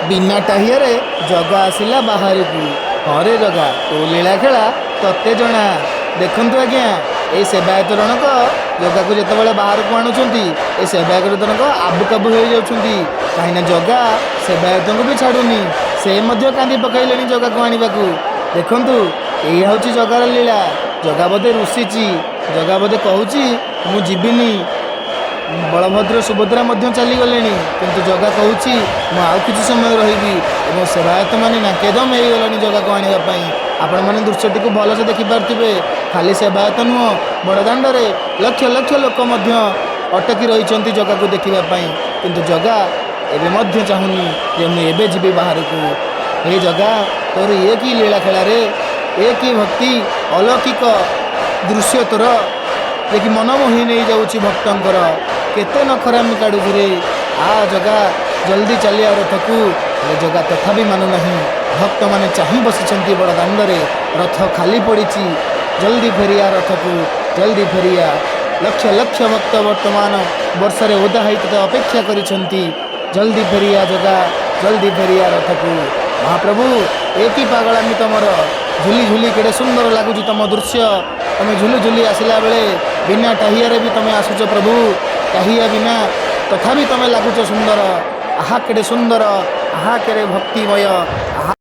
ବିନା ଟାହିଆରେ ଜଗା ଆସିଲା ବାହାରକୁ। ହଁ ରେ ଜଗା, ତୋ ଲୀଳା ଖେଳା ତତେ ଜଣା। ଦେଖନ୍ତୁ ଆଜ୍ଞା, ଏଇ ସେବାୟତ ଜଣକ ଜଗାକୁ ଯେତେବେଳେ ବାହାରକୁ ଆଣୁଛନ୍ତି, ଏ ସେବାୟତ ଜଣକ ଆବୁ କାବୁ ହେଇଯାଉଛନ୍ତି। କାହିଁକିନା ଜଗା ସେବାୟତଙ୍କୁ ବି ଛାଡ଼ୁନି, ସେ ମଧ୍ୟ କାନ୍ଦି ପକାଇଲେଣି ଜଗାକୁ ଆଣିବାକୁ। ଦେଖନ୍ତୁ, ଏଇଆ ହେଉଛି ଜଗାର ଲୀଳା। ଜଗା ବୋଧେ ରୁଷିଛି, ଜଗା ବୋଧେ କହୁଛି ମୁଁ ଯିବିନି। ବଳଭଦ୍ର ସୁଭଦ୍ରା ମଧ୍ୟ ଚାଲିଗଲେଣି, କିନ୍ତୁ ଜଗା କହୁଛି ମୁଁ ଆଉ କିଛି ସମୟ ରହିବି। ଏବଂ ସେବାୟତମାନେ ନାକେଦମ ହେଇଗଲେଣି ଜଗାକୁ ଆଣିବା ପାଇଁ। ଆପଣମାନେ ଦୃଶ୍ୟଟିକୁ ଭଲସେ ଦେଖିପାରୁଥିବେ। ଖାଲି ସେବାୟତ ନୁହଁ, ବଡ଼ଦାଣ୍ଡରେ ଲକ୍ଷ ଲକ୍ଷ ଲୋକ ମଧ୍ୟ ଅଟକି ରହିଛନ୍ତି ଜଗାକୁ ଦେଖିବା ପାଇଁ। କିନ୍ତୁ ଜଗା ଏବେ ମଧ୍ୟ ଚାହୁଁନି ଯେ ମୁଁ ଏବେ ଯିବି ବାହାରକୁ। ହେ ଜଗା, ତୋର ଇଏ କି ଲୀଳା ଖେଳାରେ, ଏ କି ଭକ୍ତି, ଅଲୌକିକ ଦୃଶ୍ୟ ତୋର ଦେଖି ମନ ମୋହି ନେଇଯାଉଛି ଭକ୍ତଙ୍କର। କେତେ ନଖରାମି କାଢ଼ୁଛୁ ରେ। ଆ ଜଗା, ଜଲ୍ଦି ଚାଲିଆ ରଥକୁ। ହେଲେ ଜଗା ତଥାପି ମାନୁନାହିଁ। ଭକ୍ତମାନେ ଚାହିଁ ବସିଛନ୍ତି ବଡ଼ ଦାଣ୍ଡରେ, ରଥ ଖାଲି ପଡ଼ିଛି। ଜଲ୍ଦି ଫେରିଆ ରଥକୁ, ଜଲ୍ଦି ଫେରିଆ। ଲକ୍ଷ ଲକ୍ଷ ଭକ୍ତ ବର୍ତ୍ତମାନ ବର୍ଷାରେ ଓଦା ହେଇ ତୋତେ ଅପେକ୍ଷା କରିଛନ୍ତି। ଜଲ୍ଦି ଫେରିଆ ଜଗା, ଜଲ୍ଦି ଫେରିଆ ରଥକୁ। ମହାପ୍ରଭୁ, ଏ କି ପାଗଳାମି ତମର! ଝୁଲି ଝୁଲି କେଡ଼େ ସୁନ୍ଦର ଲାଗୁଛି ତମ ଦୃଶ୍ୟ। ତମେ ଝୁଲି ଝୁଲି ଆସିଲା ବେଳେ ବିନା ଟାହିଆରେ ବି ତମେ ଆସୁଛ ପ୍ରଭୁ। ଟାହିଆ ବିନା ତଥାପି ତମେ ଲାଗୁଛ ସୁନ୍ଦର। ଆହା କେଡ଼େ ସୁନ୍ଦର, ଆହା କେଡ଼େ ଭକ୍ତିମୟ।